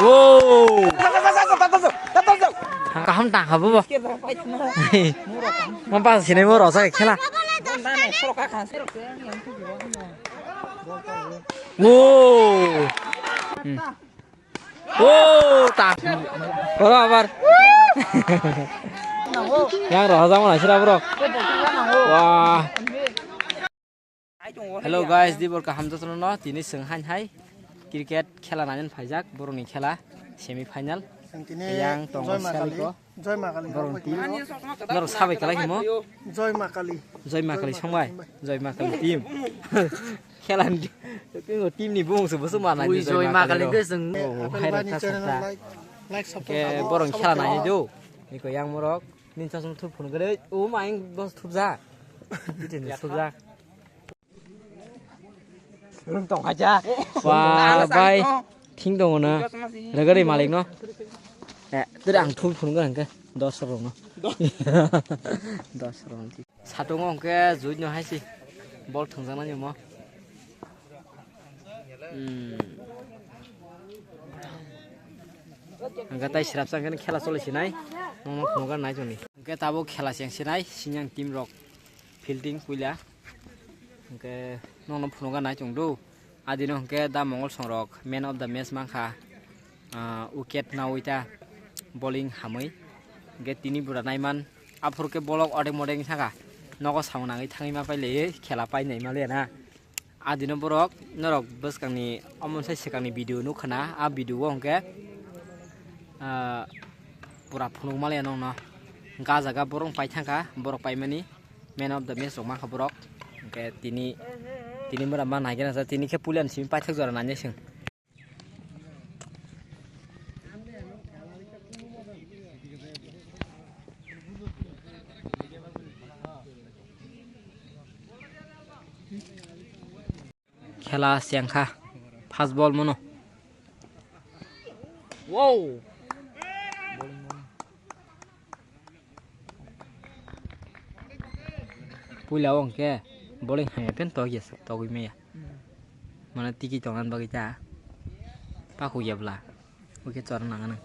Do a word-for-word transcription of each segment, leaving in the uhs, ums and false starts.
Wow. Kaham tang habo bo. Ma pas sini mo rosa khela. Wow. Hmm. Oh, ta. Oro abar. Yang roha jamo na sira bro. Wah. Hello guys, di borok kaham jotono no tini swng hain hai cricket khela nainani phaijak borokni khela semi final. Yang tongo Joy Ma Kali. Sari ko. Joy Ma Kali. Borok team. Norok sabai kalai himo. Joy Ma Kali. Joy Ma Kali songbai. Joy Ma Kali team. Khela ni team ni bung se busu mana. Ui, Joy Ma Kali ke song. Oh, hai rok ta sakta. Like, subscribe. Ke borok khela nai do. Niko yang morok. Nin chasma thup phunu gede. O maing dos thup ja. Bitin thup ja. Rung tong kha ja. Wah, bai. Thing dong na. Rega de malik no. Eh, tere ang thul phun ga hangke. Dos rong no. Dos rong. Satung hongke juit no haisi. Bol thang jana ni mo. Hmm. Hangke tai sirap sang kene khela choli sinai. Nono phun ga nai joni. Hingke tabuk khela cheng sinai, sinyang team rok fielding puila. Hingke nokno phunuka nai chwng do. Adino hingke da Mongol songrok man of the match mankha. Ah, wicket nawi ta bowling hamwi. Hingke tini bura naiman aphuru khe bolok odek modek wngkha. Nogo samung nangwi thangwi ma pailaiwi khela painai ma laya na. Adino borok norok bwskangni omo sai swkangni video nukha na, a video o hwnkhe, ah, pura phunuk maliya nokno. Hwnkhe ah jaga borok pai thangkha, borok paimani man of the match rok mankha borok. Hwnkhe tini, tini mura ma naikhe nasa, tini khe puilani simi paithak jora nanya chwng. Khela sengkha, fast ball mono. Wow. Puila o hwnkhe bowling hamya pen togya, togwi maya. Mane tiki tongna bagwi ta. Pakhuk ya bwla. Oke, chwrwng nang nang.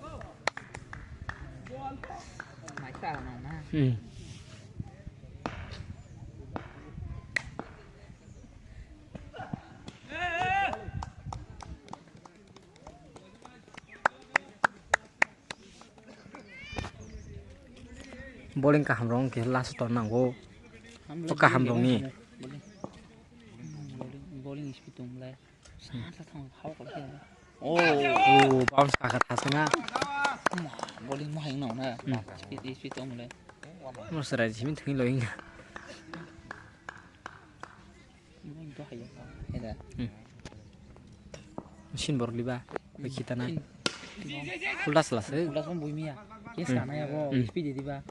Hmm. Bowling kaham rok wngkhe last o ton nango. O kaham rok ni. Bowling, bowling speed tong belai. Sa sa thang hao ko khe. Oh. Oh, bounce ka kha thasana. Bowling mo hai no na. Hmm. Speed, speed tong belai. Mo sarai simi thwi lo ing. Bowling to hai ya. Heda. Hmm. Machine bor liba. Bai khitana. Full das lase. Full das mo bui miya. Yes, hmm, kana ya bo. Hmm. Speed di ba.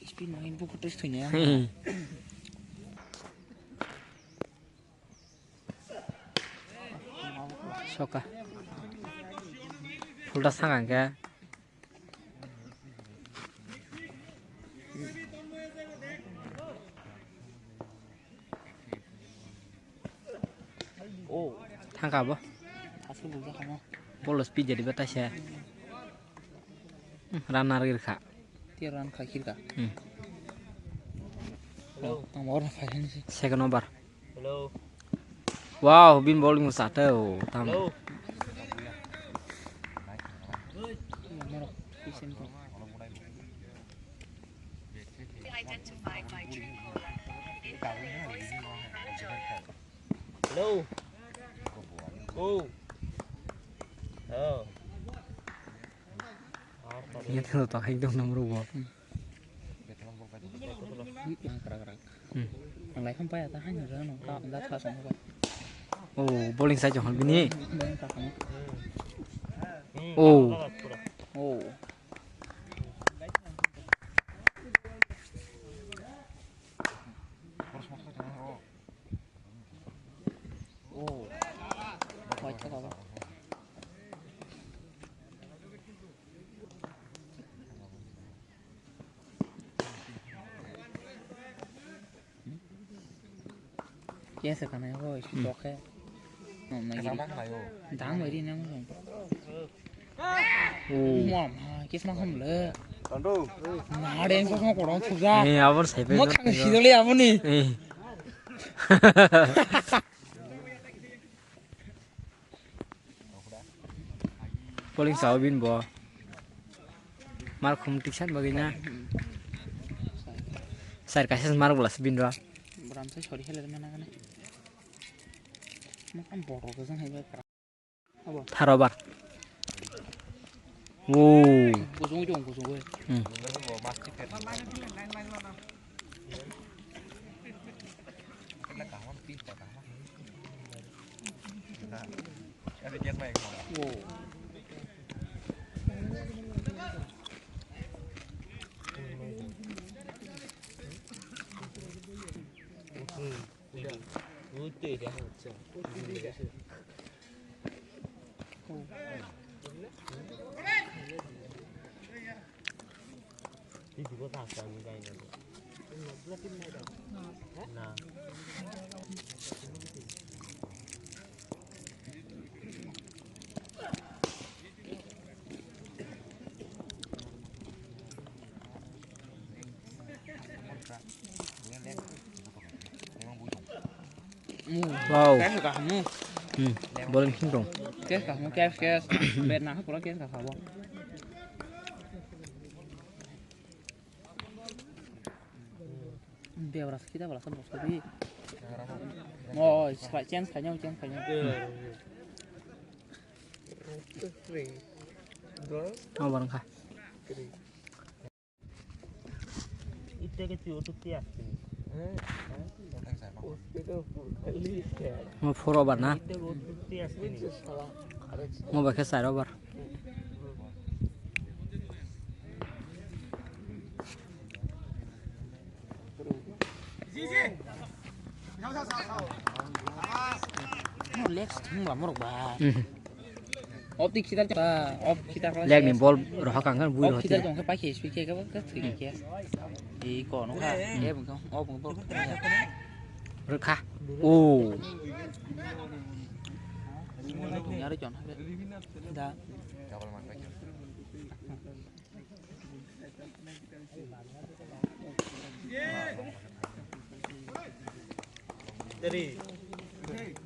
Speed mo hin bu ko test thwi na. Hmm. Soka. Fulta sanga hwnkhe. Oh. Thangka bo. Aswk bujak kamo. Bolo speed jadi bata se. Hmm, runner rwkha. Tiya run khai khirka. Hmm. Oh, tamo orna khai hani se. Second over. Hello. Wow, bin bowling mo sata o, tam. Hello. Hello. Oh. Oh. Ini tuh tak hidup nomor gua. Hmm. Ang lai kham paya ta haino rano ka da tha song ba. Oh, bowling sai jong bini. Bowling ka kham. Oh. Oh. Oh. Koi ta ba. Kesa kana ho isu toke. Nom na giri. Dang mai ri na mo. Oh. Mama, kisma hamle. Tondu. Na den so ko ron suja. Eh, abor sai pe. Mo thang sidole aboni. Eh. Poling sao bin bo. Mar khum tiksan bagina. Sar kaisa mar bolas bin ro. Bram sai sori hele mana kana. Mo kam boro ko jang hai ba. Thar over. Oh. Kusung jong kusung oi. Hmm. Oh. Wow. Kes ka hamu. Hmm. Boleh sing dong. Kes ka hamu, kes, kes. Bet na pura kes ka hamu. Bebras kita bala sa bos bi. Oh, change kanya, change kanya. Oh, barang kah. Mo four over na. Mo bai khe char over. Legs thung lamorok ba. Op tik khitar cha, op khitar kala. Leg ni bol roha kang kan bui roha. Khitar jong khe paikhe sui khe khe khe thwi khe. Ei kono kha. Ei bung kha, op bung bol. Rwkha. O. Thung yar jon ha. Da.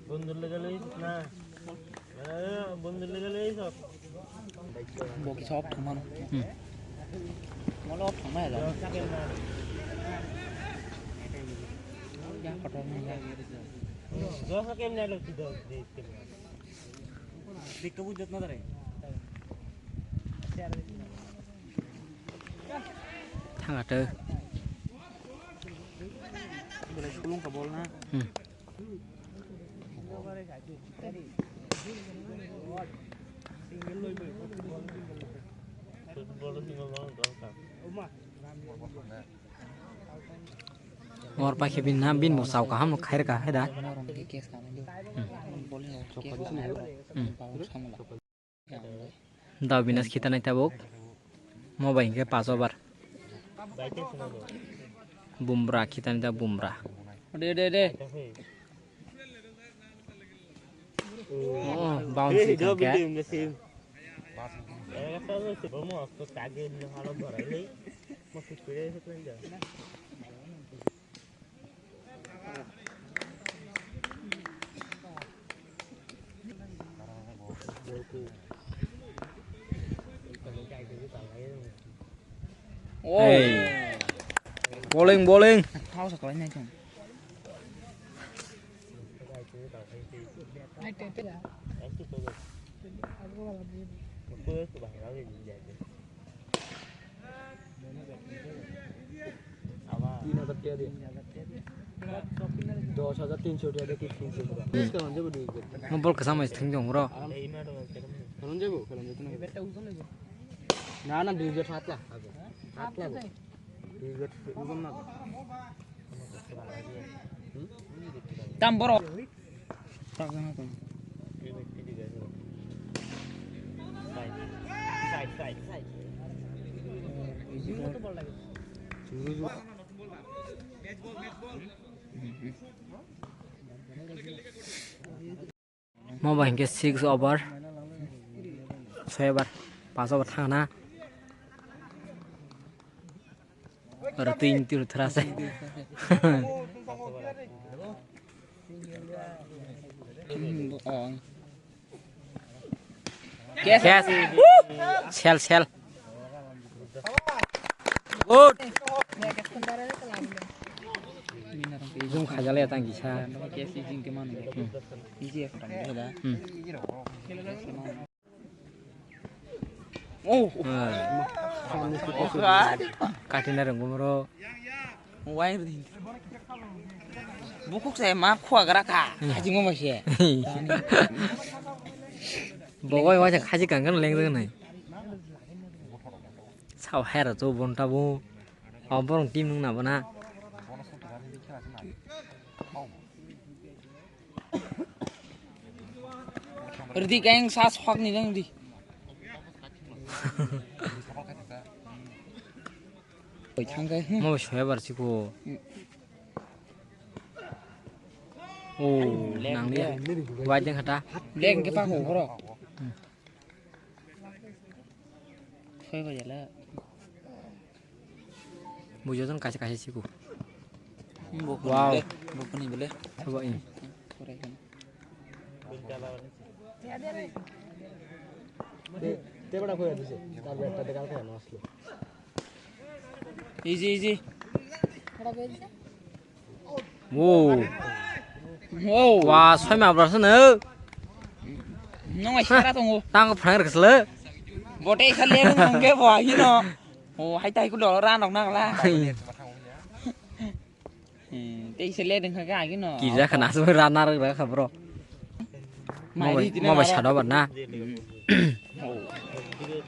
Bondor lega lei na. Bondor lega lei sok. Bo ki sok thumano. Hmm. Molo thumai lo. Ya kotor ni ya. Dosa kem na lo ki dos de. Dikka bujjat na dare. Thanga to. Bolai sulung ka bol na. Hmm. Mor paikhe bin na bin bo sao kaham khair ka hai da. Hmm. Hmm. Da binas khitanai tabuk. Mo bai hingke pass over. Bumra khitanai da Bumra. De, de, de. Oh, bounce thangkhe. Hey. Bowling, bowling. Tin hajar taka de. Dos hajar tinso taka de, tinso taka. Mo bol kwcham bai thwng tong bro. Khelon jabo, khelon jabo na. Na, na, dui hajar saat la. Saat la. Dui hajar, tam boro. Mo ba hinkhe six over, soi over. Paso bo thangna. Oro twi ni twi thra se. Catch. Sel, sel. Good. Zoom khajale tang kisa. Hmm. Oh. Katina renggo moro. Wai ri. Bukuk sai ma khua gara ka. Hmm. Hajing mo mase. Bogoi wai khaji kangkan leng nai. Sao hera to bon ta bo. Oborong team nung na bona. Rdi kaing sa sok ni nang di. Oi thang kai. Mo soya bar siko. Oh, nang dia. Wai deng khata. Leng ke pa ho horo. Soi ko jala. Bujo jon kaisa kaisa siko. Wow. Bokoni bele. Coba ini. Easy, easy. Wow. Wow. Wa, soi ma brasa no. Nong ai sara tongo. Tang phrang rek sele. Bote khali nong ke bo hino. O hai tai ku do ra nok nang la. Hmm, tei se le ding kha agi no. Kija khana so ra nar ra kha bro. Mai ri tina. Mo bai sado bar na.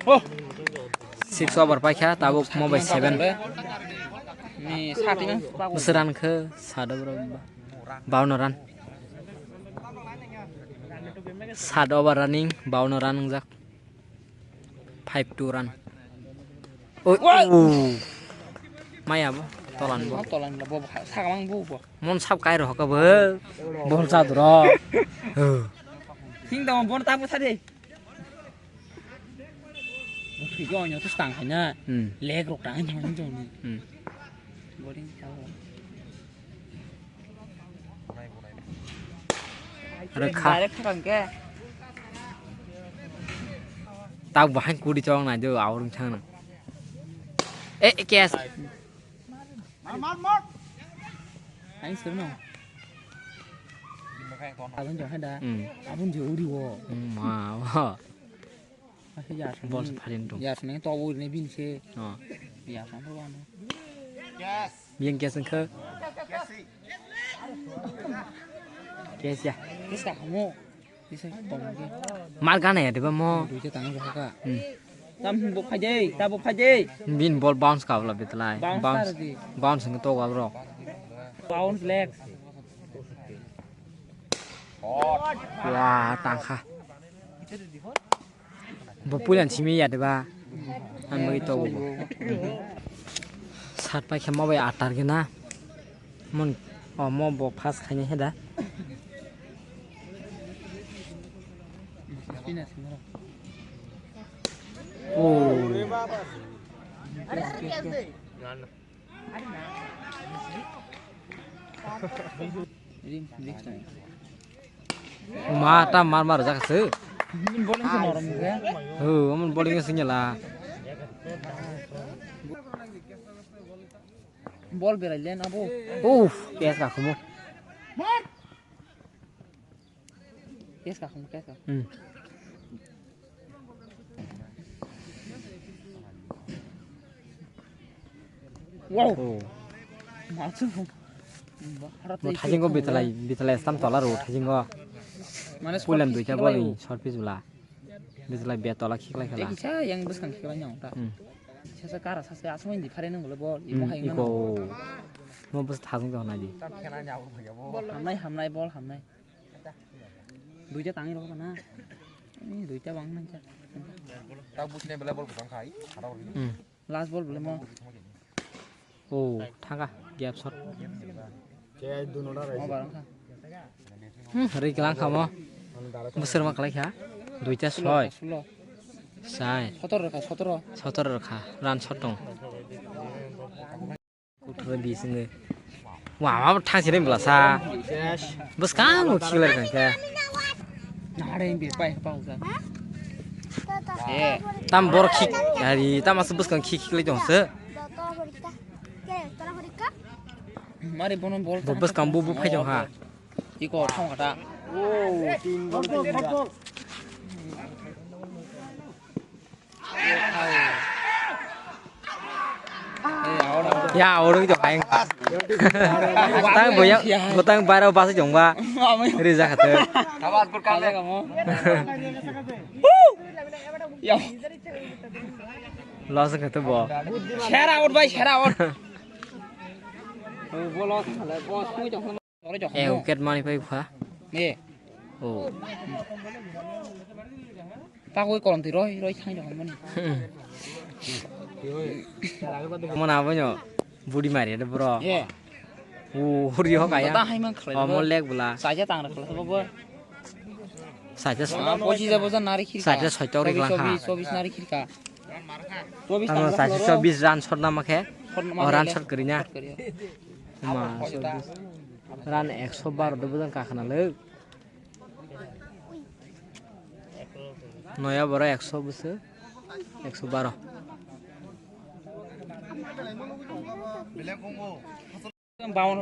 Oh. Six over pai kha tabuk mo bai seven. Ni sati na. Bwswk run khe sado bro. Bauno run. Sat over running, bauno run wngjak. Five two run. Oh, oh. Maya bo, tolan bo. Tolan bo, bo, sagamang bo, bo. Mon sab kai rohok bo. Bol sa dro. Sing dong, bon tabu sa de. Bo thwi go, nyo to stang hai na. Hmm. Leg rok tang hai na, jong ni. Hmm. Boring sa bo. Rwkha. Direct thang ke. Tak bahai kudi chong na jo aurung chang na. Eh, eh, kes. Mar, mar, mar. Ain sir no. Abun jo hada. Hmm. Abun jo uri wo. Hmm, ma, wa. Bol se phalin dong. Yasni to bo ni bin se. Oh. Yasni to ano. Biyang kes wngkha. Kes ya. Kes ka mo. Bisa tong ke. Mar gana ya deba mo. Duita tang ka. Hmm. Tam bo phai dei, ta bo phai dei. Bin bol bounce ka bla bitlai. Bounce. Bounce. Bounce wngkha to ga bro. Bounce leg. Wa tangkha. Bo puilan simi ya deba. Ang bai to bo. Sat pai khe mo bai atar gena. Mon o mo bo pass khaini heda. Oh. Rim, rim. Ma ta mar mar jak se. Bowling se norom ke. Ho, amon bowling se nyala. Bol berai len abo. Uf, kes ka khumu. Kes ka khumu, kes ka. Hmm. Wow. Oh. Machu. Mo thajingo bitalai, bitalai stam tola ro thajingo. Mane puilan duita bol ni short pitch bwla. Bitalai be tola khiklai khala. Kisa yang bwskang khiklai nyong ta. Hmm. Sasa kara sasa asmai di phare nang bol. Hmm, imo hai iko. Mo bus thajing to nai di. Hamnai, hamnai, bol hamnai. Duita tangwi rw na. Duita bang nang. Tak buchne bela bol butang khai. Hmm. Last ball bole mo. Oh, thanga gap shot. Mo barang kha. Hmm, ri kelang kha mo. Bwswrma kalai kha. Duita soi. Sulo. Sai. Sotoro rwkha, sotoro. Sotoro rwkha, run sotong. Kuthro di sini. Wah, apa thang sini belasa. Bus kamu kiler kan ke. Nare yang biar pai pau kan. Eh, tam bor khik, hari tam asa bus kan khik khik lagi dong se. Mari bono bol. Bus kamu bu bu pai dong ha. Iko thong kata. Ya, orang itu kain. Tang boya, botang bara basa jongba. Ri ja khate. Ya. Los khate bo. Share out, bhai, share out. Bolo, bolo, Eh, wicket mani pai kha. Eh. Oh. Pakoi kolom twi roi roi thang jong mani. Mona abo nyo budi mari de bro. Eh. O huri ho kaya. Ta hai man khlai. Omo leg bula. Saja tang khlai bo. Saja. Pochi jabo jan nari khirka. Saja soitok ri klang ha. Chobis nari khirka. Chobis tang saja chobis run shot nama khe. O run shot kri na. Ma, run ekso baro do bujang kakhna le. Noya boro ekso bwswk, ekso baro.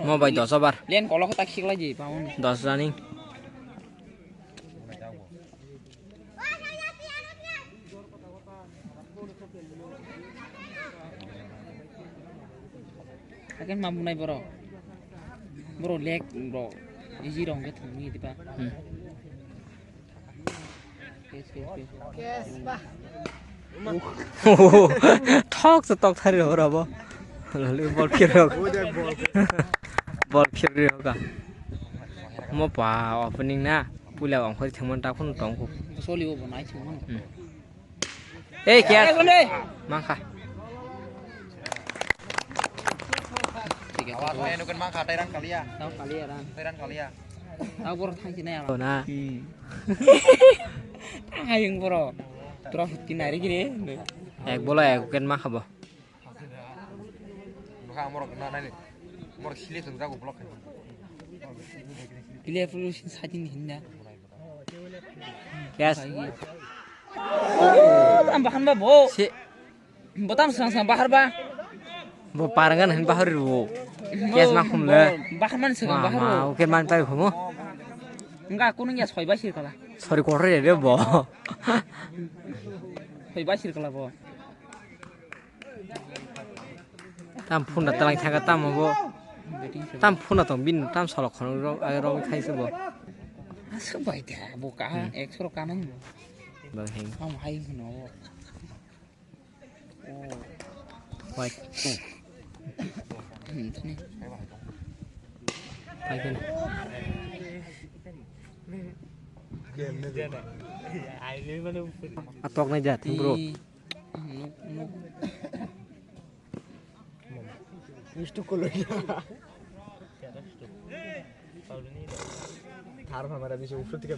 Mo bai dos over. Len kolok tak sikla ji, baun. Dos running. Akan mampu nai boro. Boro leg bro. Easy rong ke thung ni diba. Hmm. Kes, kes, kes. Thok se tok thari ro ro bo. Lali bol phir ro. Bol phir ro ka. Mo pa opening na. Puila ongkhor thengman ta phun tong ko. Soli bo nai thengman. Hmm. Ei, kiya. Mangkha. Awas, main nukin mangkha, tairan kalia. Tau kalia, ran. Tairan kalia. Tau borok thang sini ya. Na. Hmm. Tang hayung borok. Terus kinari gini. Ek bola ek ken mangkha bo. Nukha amorok na nai. Amorok sile tong jago block. Kile pulu sin sajin hinna. Yes. Tam bahan ba bo. Si. Bo tam sang sang bahar ba. Bo parangan hin bahar ru. Yes ma khum le. Bahar man sang bahar ru. Oke man pai khumo. Enggak aku nung ya soi ba sir kala. Sorry kore re bo. Soi ba sir kala bo. Tam phunda talang thaka tam bo. Tam phunda tong bin tam solok khon rok age rok khai se bo. Asuk bai de bo ka ekso rok kanang bo. Bang heng. Am hai no. Oh. Wai. Hmm, thani. Hai kan. Atok nai jat bro. Nuk, nuk. Mistu koloi. Thar phamara bisu ufru tika.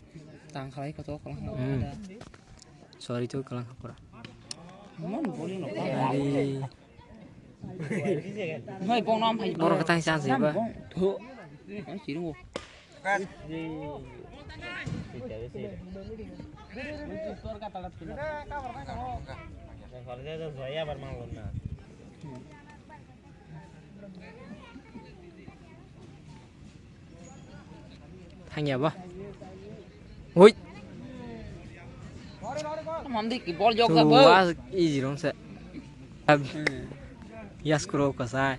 Tang khalai koto kalang. Hmm. Sorry to kalang khapura. Mon boli no. Ari. Noi bong nam phai. Borok tang chance ba. Bong tho. Ai sirung. Thangya ba. Hui. Mamdi ki bol jok la bo. Wa easy rong se. Yas kuro kasai.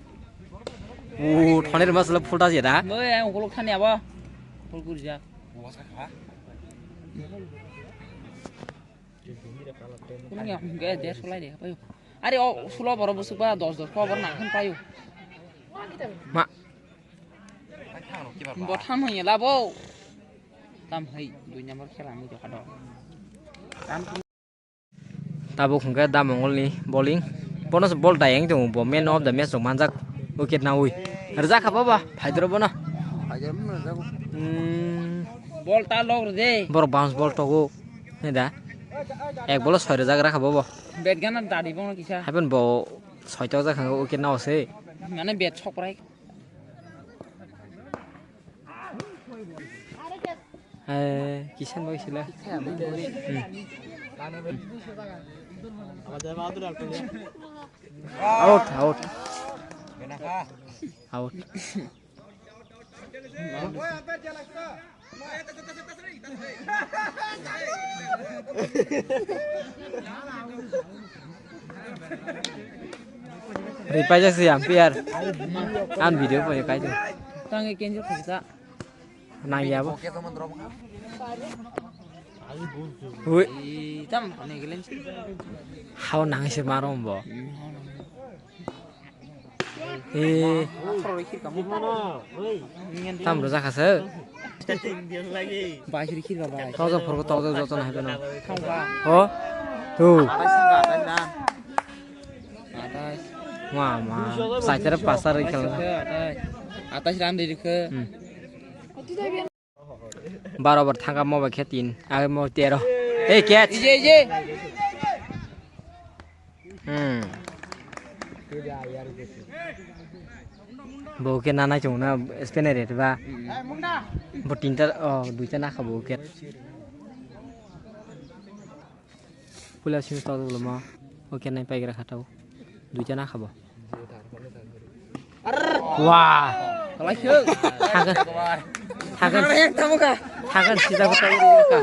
O thone mas la phulta jeda. Bo ya ungkolok thani abo. Phul kurja. Kunung ya hingke de sulai de payo. Are o sulo boro busuk ba dos dos ko boro nang khan payo. Ma. Bo tham hanya labo. Tam hai dui number khela ni jokha do. Tam. Tabuk hingke da Mongol ni bowling. Bono se ball dayeng tongo bo man of the match rok manjak wicket nawi. Rwjak kha baba phaidoro bono. Hmm. Ball ta log rwdi. Borok bounce ball togo. Nida. Ek bolo soi rwjak rakha bobo. Bet gana dadi bono kisa. Happen bo soito jak hang wicket na ose. Mane bet sokrai. Eh, kisan boy sila. Hmm. Out, out. Out. Ripai jak si umpire. Ang video pore kai tu. Tang e kenjo khisa. Nang ya bo. Hui. Tam ne gelen. Hao nang se marom bo. Eh. Tam rwjak kha se. Bai siri khirba bai. Tojo phorgo tojo joto nai beno. Thangba. Ho. Tu. Atais sangka, atais ran. Atais. Ma ma. Saitere pasar rikhala. Atais. Atais ran di rikhe. Hmm. Baro bar thangka mo bai khe tin. Age mo tero. Ei catch. Ije, ije. Hmm. Bo khe nanai chong na spinner ret ba. Bo tinta, oh, duita nakha bo khe. Pula sini tau dulu mo. Oke nai pai gra khatau. Duita nakha bo. Wah. Kalai khe. Thagan. Thagan. Kalai ek tamo ka. Thagan sida ko tau gra kha.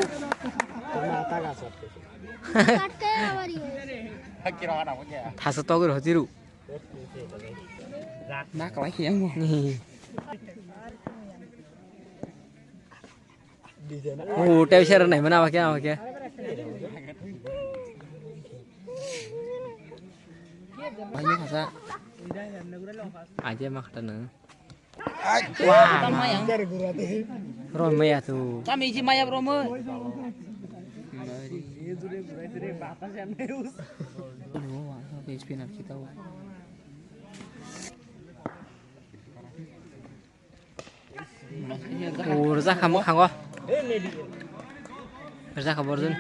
Thasa tau gra hojiru. Na kalai khe yang mo. Oh, tei sera nai mana ba kya ba kya. Banyak masa. Aja mak tanah. Wah, Ron maya tu. Kami isi maya bro mo. Spinner kita. Oh, rwjak kha mwkhango. Rwjak kha borjwn.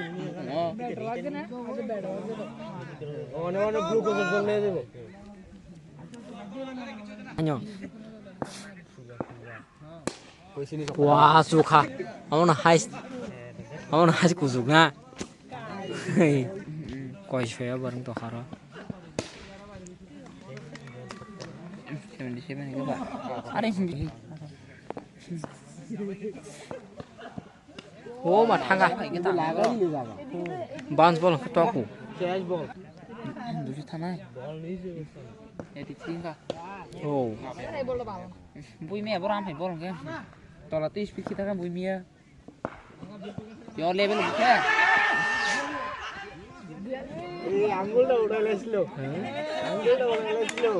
Anyo. Wah, sukha. Amo na hai. Amo na hai kujuk na. Koi soya barang to kharo. Seventy seven ke ba. Are hindi. Oh, ma thanga. Bounce ball toku. Dusu thanai. Eti thinga. Oh. Bui me boram hai bol ke. Tola tu speed kita kan bui mia. Yo level bukha. Ei, angul da udai laisilo. Angul da udai laisilo.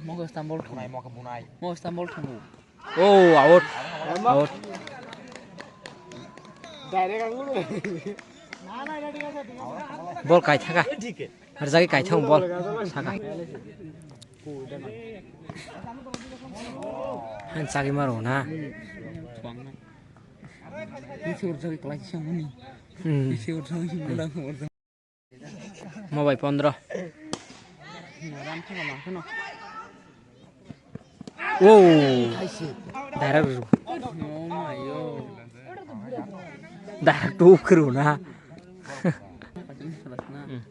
Mogo Istanbul thung. Bunai, mogo bunai. Mogo Istanbul thung. Oh, out. Out. Direct angul. Bol kai thaka. Har jagi kai thang bol. Saka. Han sagi maro na. Ni sur jagi klai sanguni. Hmm. Ni sur jagi mulang mulang. Mobile pondro. Ram thang ma khano. Oh. Direct ru. Oh my yo. Direct tu kru na. Hmm.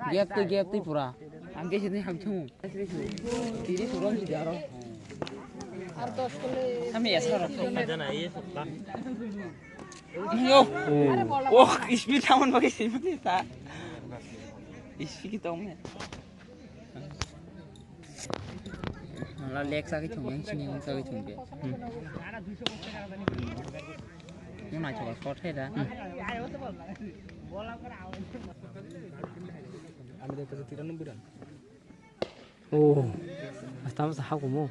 Gap twi, gap twi pura. Ang khe sini ham thung. Tiri suram si daro. Kami ya sar. Yo. Oh, ispi taman bagi sini ta. Ispi kita om ya. Mala lek sagi thung yang sini yang sagi thung dia. Hmm. Mo nai choba short hai da. Hmm. Ami dekte tiranoboi run. Oh. Asta masa hakumo.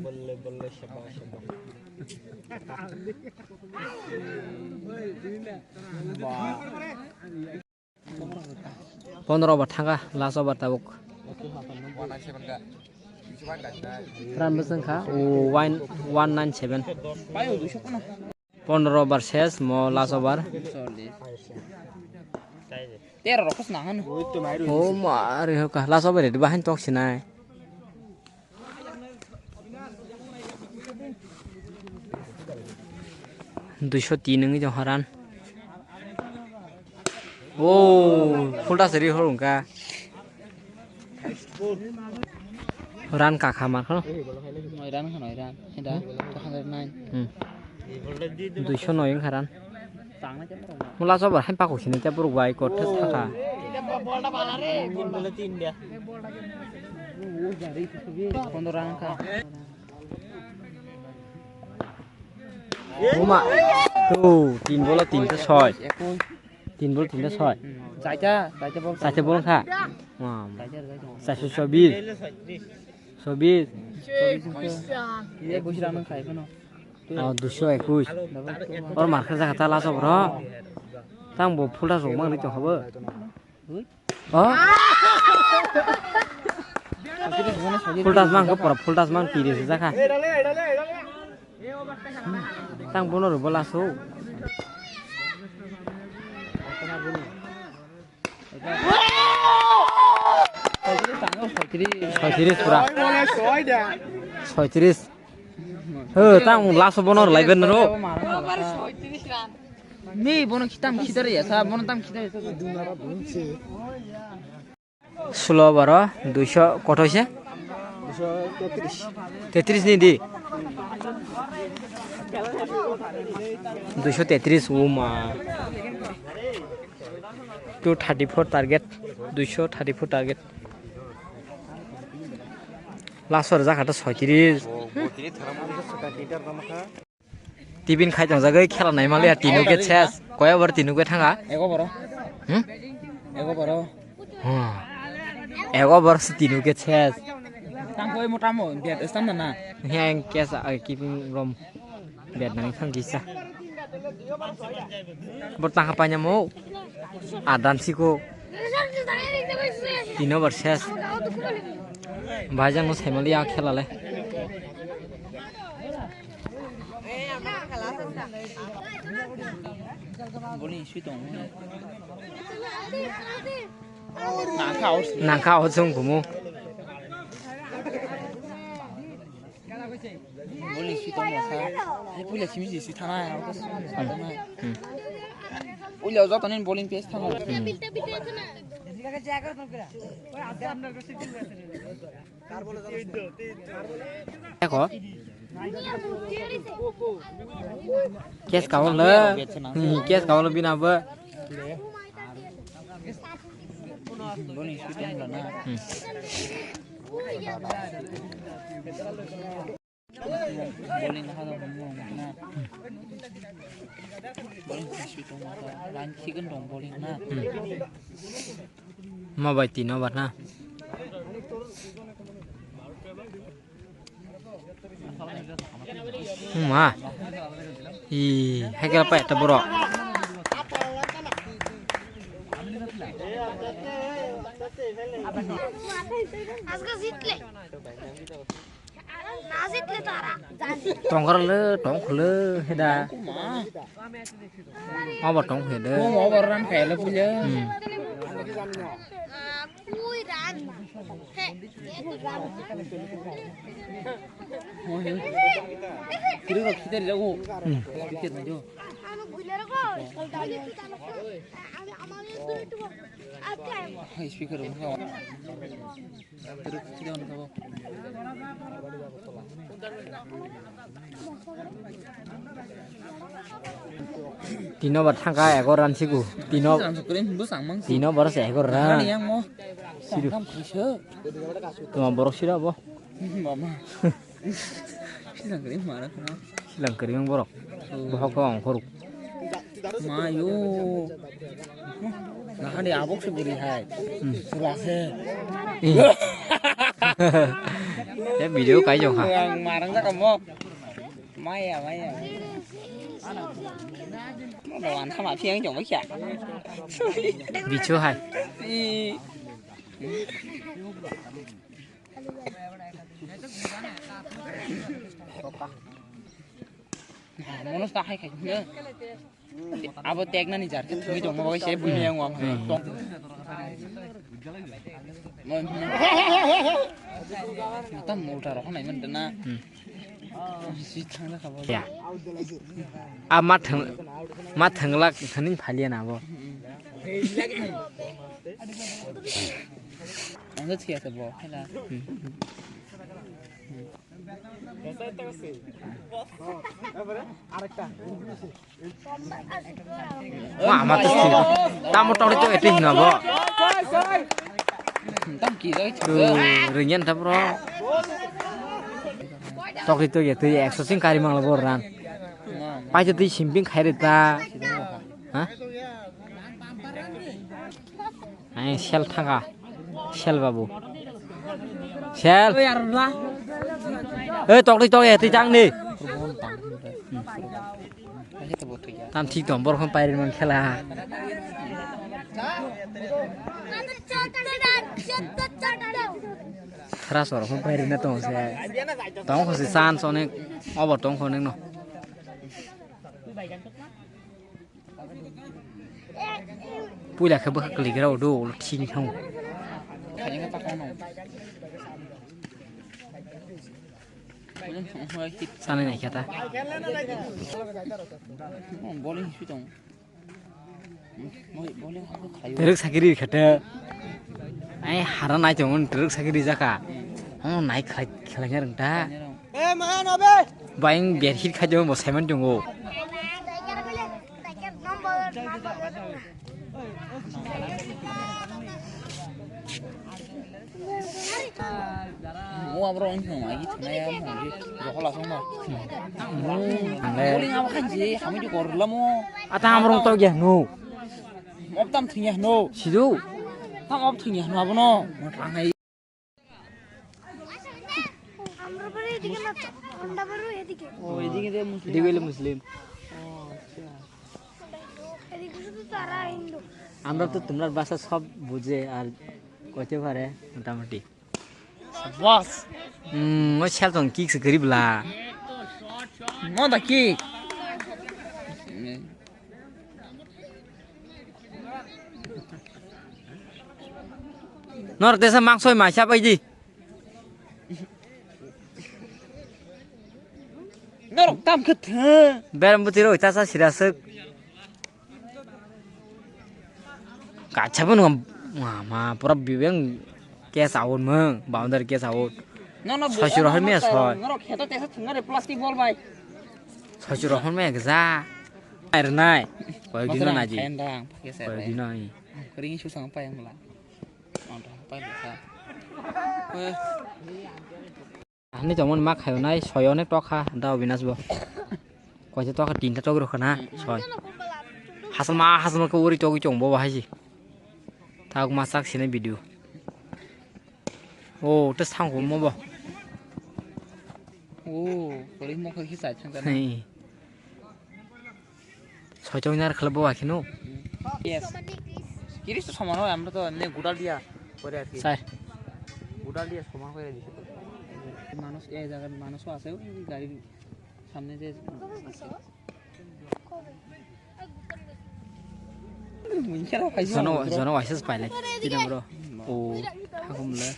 Bolle bolle shabash shabash. Ba. Pondro over thanga, last over tabuk. Ran bwswng kha, o, one, one nine seven. Pondro over ses, mo last over. Tero rok khosna hano. O ma, re ho ka, last over re, bahan tok sinai. Duiso tin wngwi tong haran. O, full tas ri hor wngkha. Ran kakha mar khano. Noi ran khano ran. Heda, two hundred nine. Hmm. Duiso noi wngkha ran. Mula sobar hai pakuk sini te buruk bai kot thas thaka. Pondro rang kha. Buma. Tu, tin bolo tin ta soi. Tin bolo tin ta soi. Saita, saita bol. Saita bol kha. Wah. Saita, saita. Saita sobis. Sobis. Iya, kuis rang khai kono. Oh, duiso ekuis. Or markha jaga ta laso bro. Tang bo full tas rok mang ri tong habo. Oh. Full tas mang ko pura full tas mang tiri se jakha. Tang bono ro bola so. Soitris pura. Soitris. He, tang laso bono lai ben ro. Mi bono kitam kitar ya sa, bono tam kitar ya sa. Sulo baro, duiso kotoise? Duiso tetris. Tetris ni di? Duiso tetris, uma. Two thirty four target, duiso thirty four target. Last or jakha to soitris. Tibin khai tongjagwi khela naima liya, tino ke ses. Koi over tino ke thanga? Ego boro. Hmm? Ego boro. Hmm. Ego boro si tino ke ses. Tang koi mo tamo, biat stam na na. Heng kes a keeping rom. Biat nang thang kisa. Bor tang hapanya mo. Adan siko. Tino over ses. Bhai jang no saimali ya khela le. Boli sui tong. Nangkha o sung kumu. Boli sui tong sa. Ai puila simi si thanai. Puila joto nin bowling pes thanai. Eko. Kes kawal le. Hmm, kes kawal bina ba. Hmm. Bowling ha da bowling na. Bowling sui tong ma ta. Line chicken dong bowling na. Hmm. Ma bai tino bar na. Ma. I, hai kira pa ta boro. Azga zitle. Tongkar le, tongkhole, heda. Obo tong heda. Obo ran kaya le puja. Hmm. Kiri rok kita jago. Hmm. Kita jago. Speaker. Tino ba thangka egor ran siku. Tino, tino ba se egor ran. Sidu. Tuma borok sira bo. Mama. Silang kering mana kena? Silang kering borok. Bohok ko ang khoruk. Mayo. Nah, di abok se buri hai. Hmm. Pura se. Eh. Ya video kai jong ha. Yang marang tak kamu. Maya, maya. Mau lawan sama piang jong kya? Bicho hai. I. Mono ta hai khai. Abo teknani jar khe thungwi tongma bagwi se buini yang wang. Hmm. Tong. Tam ulta rok nai man na. Hmm. Si thang da khabo. Ya. A ma thang, ma thanglak thanin phalia na bo. Ang thia se bo. Hela. Hmm. Arekta. Wah, ama to sini. Tamo tokri to eti hino bo. Tam ki jai. Tu ringen ta bro. Tokri to eti ekso sing kari mangla bor ran. Pai to tui simping khairi ta. Ha? Ai, sel thanga. Sel babu. Sel. Oi, arla. Oi, tokdi, tokdi, twi tang ni. Tam thik tong, borok phone pairi man khela. Khra sor phone pairi na tong se. Tong kho se san sone. Obo tong kho neng no. Puila khe bwkha kwlwi gra do, ulo thini thango. Sanai nai khe ta. Bowling sui tong. Bowling hakhe khayo. Rwk sakiri khe ta. Ai hara nai tong, rwk sakiri jaka. Oh, nai khlai, khlai rwng ta. Eh, man, abe. Bayang ber hit khai jabo bo saiman tongo. O abro ong thong ai thang ya mo ji rohol asong no. Ang le. Bowling abo khan ji hami di kor lamo. Ata amrong to gya no. Mop tam thing ya no. Sidu. Tam op thing ya no abo no. Mo thang hai. আমরা বাড়ি এদিকে না তো, আমরা বাড়ি এদিকে। ও, এদিকে যে মুসলিম। এদিকে হইলে মুসলিম। ও, আচ্ছা। এদিকে শুধু তারা হিন্দু। আমরা তো তোমরার ভাষা সব বুঝে আর কইতে পারে মোটামুটি। বাস। হুম, ওই শাল তো কিক সে গরিব লা। মন দা kick. Norok tesa mangsoi maisa bai di. Norok tam khe thang. Beram buti roi tasa sirasuk. Kacha pun ngam, ma, ma, pura bibeng. Catch out mung, boundary catch out. No, no, soi chiro hoi me soi. Ngaro kheto tesa thunga re plastic ball bai. Soi chiro hoi me gza. Ai re nai. Koi dino na ji. Koi dino ai. Kering su sang pai ang la. Ang pai sa. Ani tongmani ma khayo nai soi onek tokha da Obinash bo. Koisa tokha tinta togwi rokha na soi. Hasalma hasalma khe uri togwi chong bo bahai si. Thak ma sak sini video. O te sang ko mo bo. O kori mo khe sai thang na. Soi tong nar khala bo akhino. Yes. Kirish to soman hoy, amra to emni gudal diya kore ar ki. Sai. Gudal diya soman kore diye. Manush ei jagat manush o ashe, oi gari samne je. Jono, jono waisa se paile. Tini bro. O, hakum le.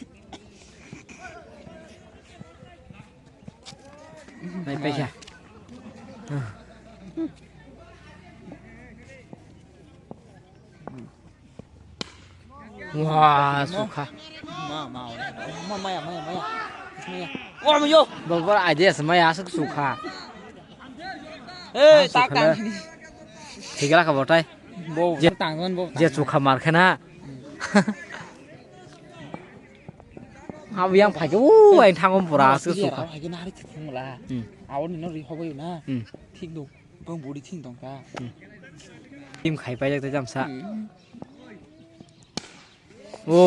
Nai paisa. Wah, sukha. Ma, ma, ma, maya, maya, maya. Maya. Wah, mayo. Babar aja sama ya, asuk sukha. Eh, takang. Thigala ka botai. Bo, je, tangman bo. Je sukha mar khana. Abo yang phai ke, o, ai thango pura, asuk sukha. Phai ke na hari thik thung la. Hmm. Abo ni no ri hobo na. Hmm. Thik do. Bang body thing tong kha. Hmm. Team khai paijak tei jamsa. Hmm. O.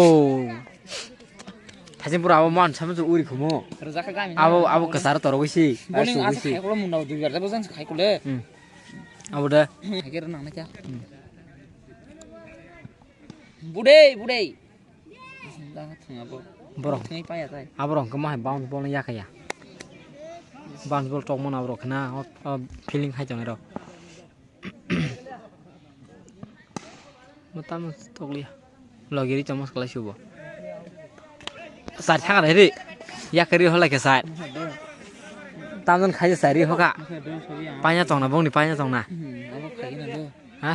Thaiching pura abo man sama uri khumo. Rwjak kha gami. Abo, abo kwcharo torogwi si. Bowling asa khai kulo munda dui bar jabo jang khai kule. Hmm. Abo da. Khai ke rwnang na kya. Hmm. Budei, budei. Dang thung abo. Borok. Thwngwi paya tai. Aborok hwnkhe mahai bounce ball no yakaya. Bounce ball tokmano aborok khna o, o feeling khai tongnai rok. Mo tamo tokliya. Logiri chamos kalai subo. Sar thang ri. Yakari holai ke sar. Tamon khai sari hoka. Panya tongna bongni panya tongna. Hmm, abo khai na do. Ha?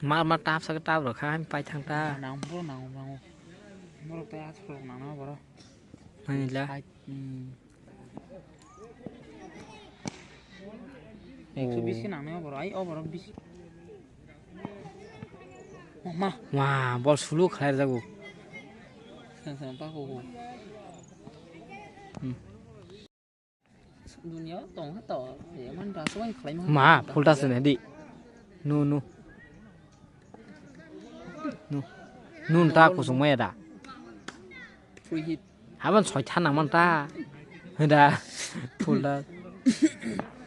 Mar mar tap sak tap rok kha pai thang ta. Nang bro nang nang. Bro ta as rok nang na bro. Nang la. Hai, hmm. Ekso bis ke nang na bro. Ai o bro bis. Ma. Wah, bol sulu khlai jago. Sang sang pa ko ko. Hmm. Dunia tong ha to, ya man da so khlai ma. Ma, phulta se ne di. Nu, nu. Nu. Nun ta kusung maya da. Free hit. Haban soi tha nang man ta. Da. Phulta.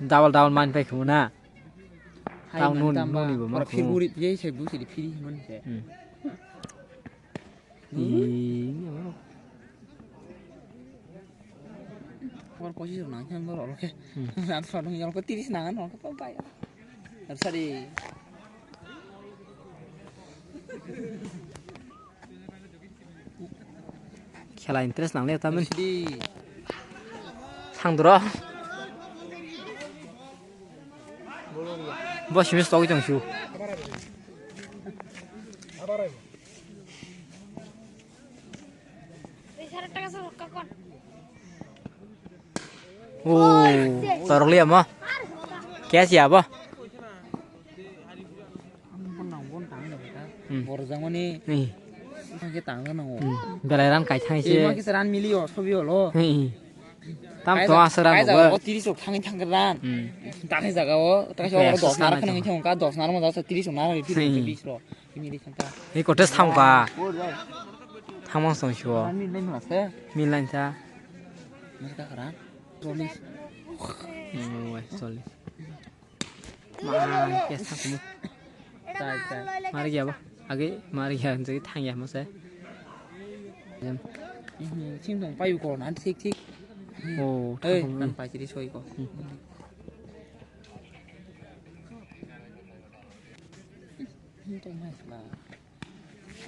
Double double man pai khuna. Hai tao man nun, tamba. Nun ni bo man khuna. February ye se bu se di free man se. Hmm. Ih, ini apa? Por pochis nang khe borok khe. Hmm. Ran sodong yol ko tiris nangan no ko pai. Sari. Khela interest nang le tamen. Sidi. Thang duro. Bo simis togwi tong su. O, torok liya mo. Kya siya bo? Hmm. Borjak mani. Hmm. Belai ran kai thang se. Ema kisa ran mili o, sobi olo. Hmm. Tam to aswk ran bo. Tiris rok thangwi thangkhe ran. Hmm. Tani jaga o, tani jaga o dos nar khwnwi thangkha, dos nar mo dos tiris rok nar ri phiri bis rok. Phiri thangkha. Ni kotes thangkha. Thangmang song sio. Ran mili lai ma se. Mili lai sa. Mas ka ran. Solis. Oh, solis. Ma, kya sa kumu. Tai, tai. Mari gya ba. Age mari gya, jagi thang ya masa. Jam. Mhm, sing tong payu ko nan thik thik. Oh, hey, thang kumu. Nan pai chiri soi ko. Hmm. Hmm, tong mas ba.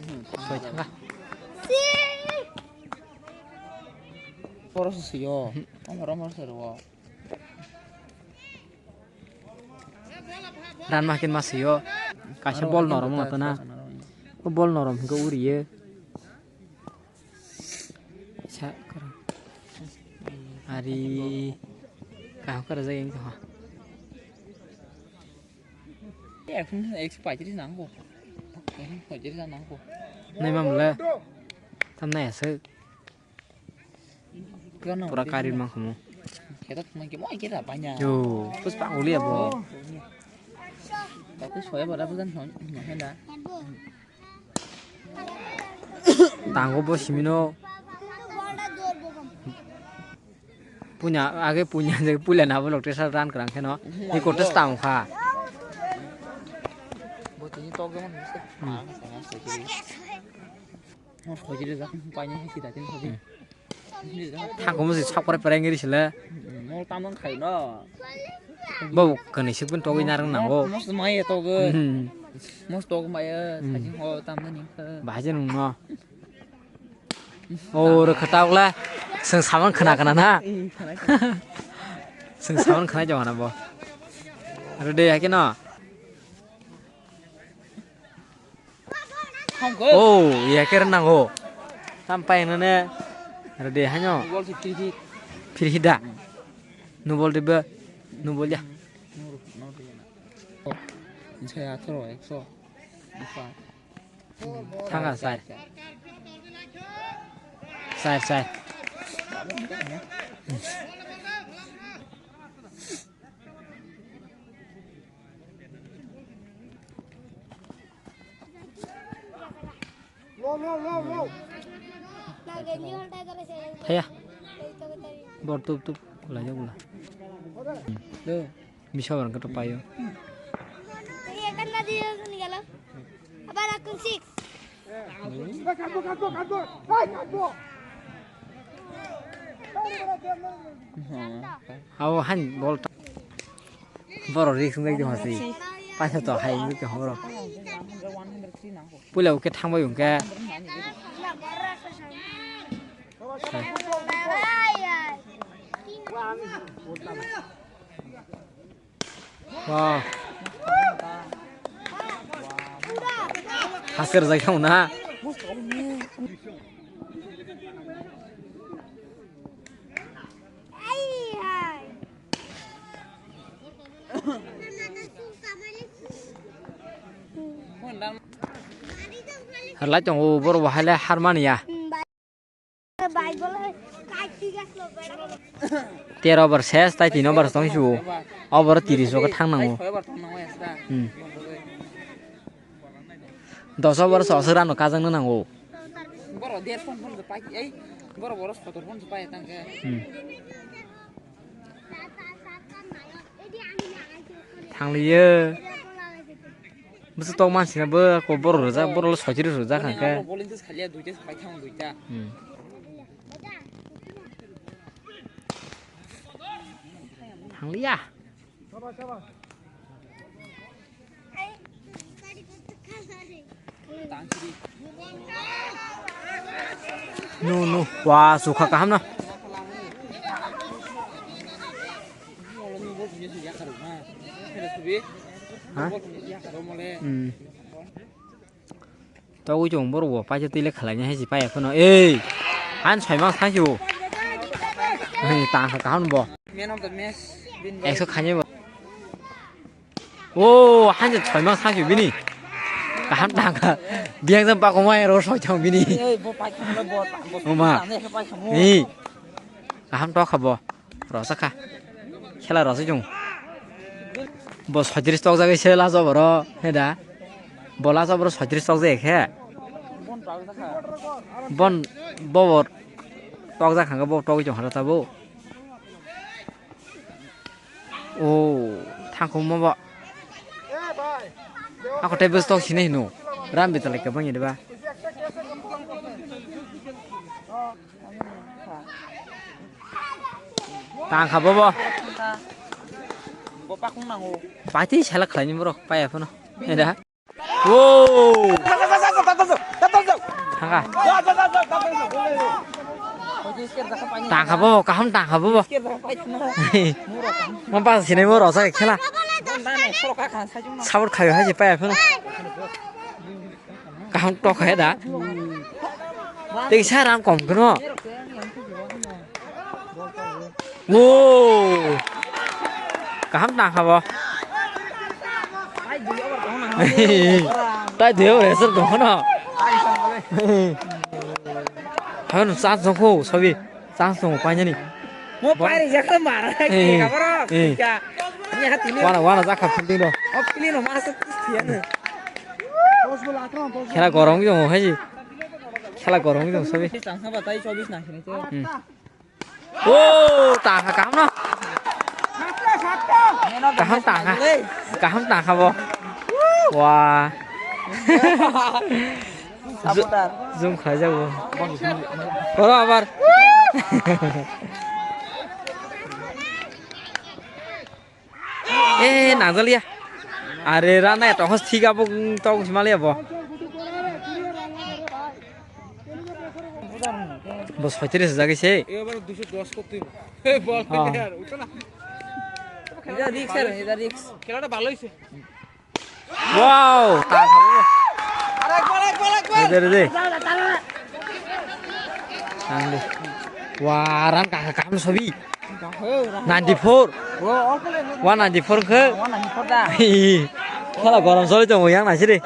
Hmm, soi thang ka. Poro sio. Amar amar sero. Ran ma kin ma sio. Kaisa bol norom wngtana. O bol norom hwnkhe uriye. Sa kara. Ari. Kaham kara jai wngkha. Ekso paitris nangkho. Ekso paitris nangkho. Nai mamle. Tam nai aswk. Pura kari mang khumu. Keta thumai ke mo keta banya. Yo, pus pang uli abo. Tapi soya bara bukan no, no henda. Tango bo simino. Punya, age punya je pula na bo lokte sa ran krang kheno. Ni kotes tang kha. Bo tini tok jong ni se. Hmm. Mo soi jiri jak paini hai sida tin sobi. Thangko musi sakore pereng iri sile. Mo tamang khai no. Bo kani sipun togwi narang nango. Mo mai to go. Hmm. Mo to go mai Hmm. Sajing ho tam ni. Baje nung no. O re khatak le. Seng saman khana khana na. Seng saman khana jong na bo. Rede ya ke no. Oh, ya kira nang ho. Tam pai nane. Rede hanyo. Bol si phiri phiri. Phiri hida. Nu bol dibe. Nu bol ya. Saya atharo ekso. Thanga sai. Sai sai. Thaya. Bor tup tup. Gula ja gula. Bisa orang ketupai yo. Abar akun six. Abo han bol ta-, borok risk wngwi tongma si. Paisa to hai wngwi tongma borok. Puila ukhe thangbai hwnkhe. Wow. Haser jai khauna. Harlai tongo borok bo haile harmani ya. Tero over ses, tai tin over tong su. Over tiris o thang nango. Hmm. Dos over so aswk rano kajang nango. Borok der phone phone pai, ei, borok borok sotor phone pai tang khe. Hmm. Thangliyo. Bwswk tok mansina bo ko borok rwjak, borok lo soichiri rwjak hwnkhe. Bowling tei khalia duita, khaithang duita. Hmm. Thangliya. No, no. Wa, sukha kaham na. Ha? Hmm. Togwi chong borok bo paisa twi le khlai nai hai se paiya phano. Ei! Han soi ma sai se bo. Ei, tang kha kaham bo. Man of the match, bini ekso khainai bo. O, han je soi ma sai se bini. Kaham tang kha. Biyang jam pa ko mai ro soi thang bini. Ei, bo pai thang le bo, bo. Oma. Tang le pai thang mo. Ei. Kaham tok kha bo. Rosakha. Khela rosai chong. Bo soitris tokjagwi se last over o, he da? Bo last over o soitris tokjagwi khe. Bon, bo bo tokjak hangkhe bo togwi tong hara tabuk. O, thangkhuma bo. Ako tei bwstok sinai hino. Ram bitalai kwbang ya diba? Tang kha bobo. Bo pakung nango. Pati sala khlaini borok paya phano. Eda. Wo. Thanga. Tang kha bobo, kaham tang kha bobo. Ma pas sinai mo rosa khela. Sabur khayo haji paya phano. Kaham tok hai da. Tei sa ram kom keno. Wo. Kaham tang kha bo. Tai deo resor dong no. Hano sa jong ko sabi. Chance tongo painani. Mo pairi jakha mara. Eh, eh. Wana, wana jakha fielding do. O fielding no masa tiya no. Khela gorong jong hai. Khela gorong jong sabi. Chance ba tai chobis na khini. Hmm. O, tang kha kaham no. Kaham tang kha. Kaham tang kha bo. Wah. Supporter. Zoom khlai jago. Oro abar. Eh, nangjalia. Are rana ya tongos thik abo tong simaliya bo. Bo soitris jagi se. Ebar duiso dos kok twi. He bol. Ha. Yaar, uto na. Ida risk hai, ida risk. Khela ta bhalo hoyse. Wow, ta khabo. Are, ek bol, ek bol, ek bol. Re, re, re. Ang de. Wah, run ka, ka, kaham sabi. Ninety four. One ninety four khe. Khela gorom soli tongo yang nasi de.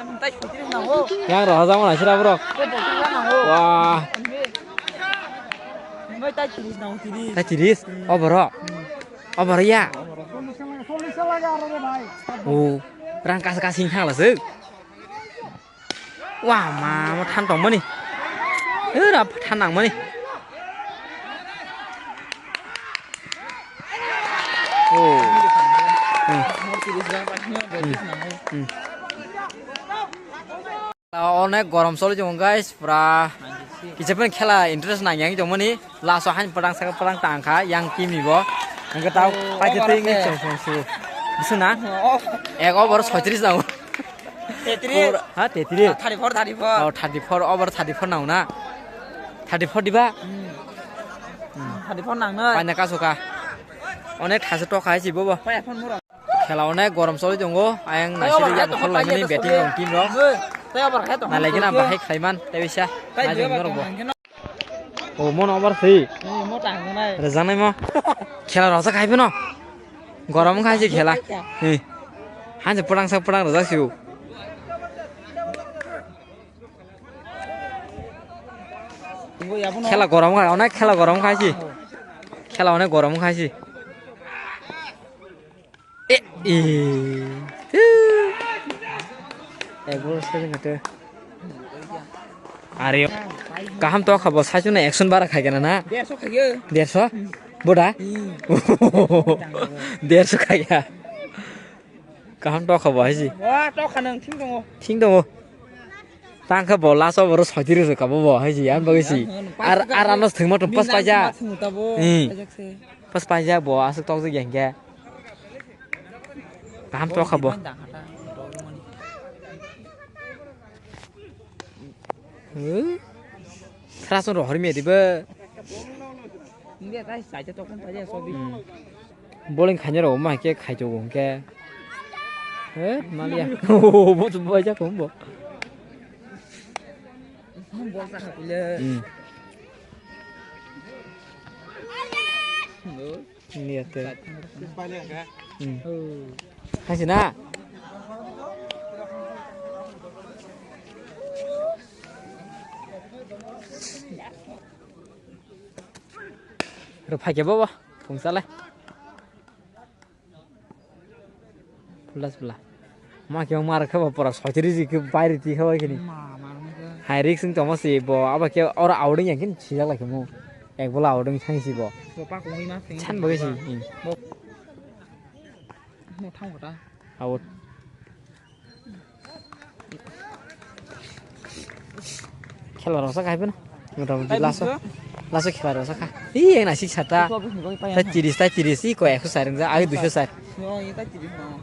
Yang roha jamo nasi ra bro. Wah. Tai tiris, oboro. Oboro ya. O, rang kas kas hing thang la se. Wah, ma, ma than tong mani. Era than nang mani. O. Hmm. Hmm. Hmm. Onek gorom choli tongo guys, pura kisa pen khela interest nang yang tongmani, last o hain pwrang saka pwrang tang kha yang team ni bo. Hwnkhe tao paitwi twi wngwi chwng chwng su. Bising na? Ek over soitris nango. Tetris. Ha, tetris. Thirty-four, thirty-four. Oh, thirty-four, over thirty-four nango na? Thirty-four diba? Thirty-four nangnai. Paina kasu kha. Onek thasa tokha hai si bobo. Khela onek gorom choli tongo, ayang naisiri ya bokhol laimani betting rong team rok. Nalaigena bahai khlaiman, tei bisa naijing norok bo. O, mono obar si. Rejanai mo. Khela rojak hai bono. Gorom khai si khela. He. Hanse pwrang sak pwrang rojak si o. Khela gorom khai, onek khela gorom khai si. Khela onek gorom khai si. E, e. Ek bol sering kata. Are, kaham to khabo, saichung na action bara khai kana na? Derso khai. Derso? Boda? Derso khai ya. Kaham to khabo, hai si. Wah, to khanang thing tongo. Thing tongo. Tang khe bo last over soitiri rwkha bo bo hai si, ang bagwi si. Ar, ar ano thwngma tong pas paijak. Hmm. Pas paijak bo aswk tokjak ya hinkhe. Kaham tokha bo. Hmm? Sra song rohor mia dibo. Hmm. Bowling khainai rok ma khe khaito bo hwnkhe. He, maliya. Bo chu bai jak bo. Hmm. Ni ate. Hmm. Hai sina. Rw phaikhe bobo, phung salai. Pula pula. Ma khe ma rwkha bo pura soitiri ji khe bairi ti kha bai khini. Ma, ma rwkha. Hai risk wng tongma si bo abo khe oro outing yang khe sijak lai khe mo. Ek bola outing sang si bo. Bo pa kongwi ma sing. Chan bagwi si. Hmm. Bo. Mo thang kota. Out. Khela rok sakha hai phano. Mota moti laso. Laso khela rok sakha. Ih, yang nasi sata. Tai tiris, tai tiris, ih, koi ekso sar wngja, agi duiso sar.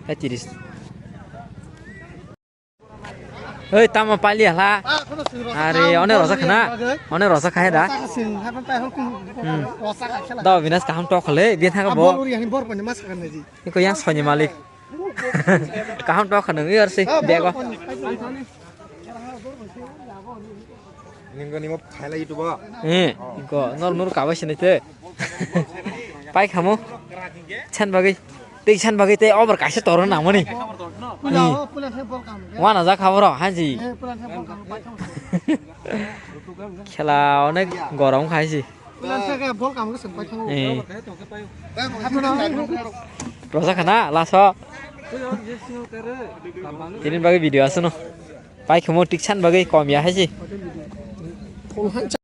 Tai tiris. Oi, tamo pali hala. Are, one rok sakha na? One rok sakha he da? Hmm. Da, Binas kaham tok khale, bin thang bo. Iko yang soni malik. Kaham tok khane, ui arsi, bego. Ningko nimo phaila YouTube o. Eh, iko, nor nur kabai sinai te. Pai khamo. Chan bagwi. Tei chan bagwi tei over kaisa toro nangmani. Wana ja khaboro, hanji. Khela onek gorom khaisi. Pulan sa khe bol kam khe seng pai thango. Eh. Rosa khana, laso. Tini bagwi video asuno. Pai khamo tik chan bagwi kom ya haisi.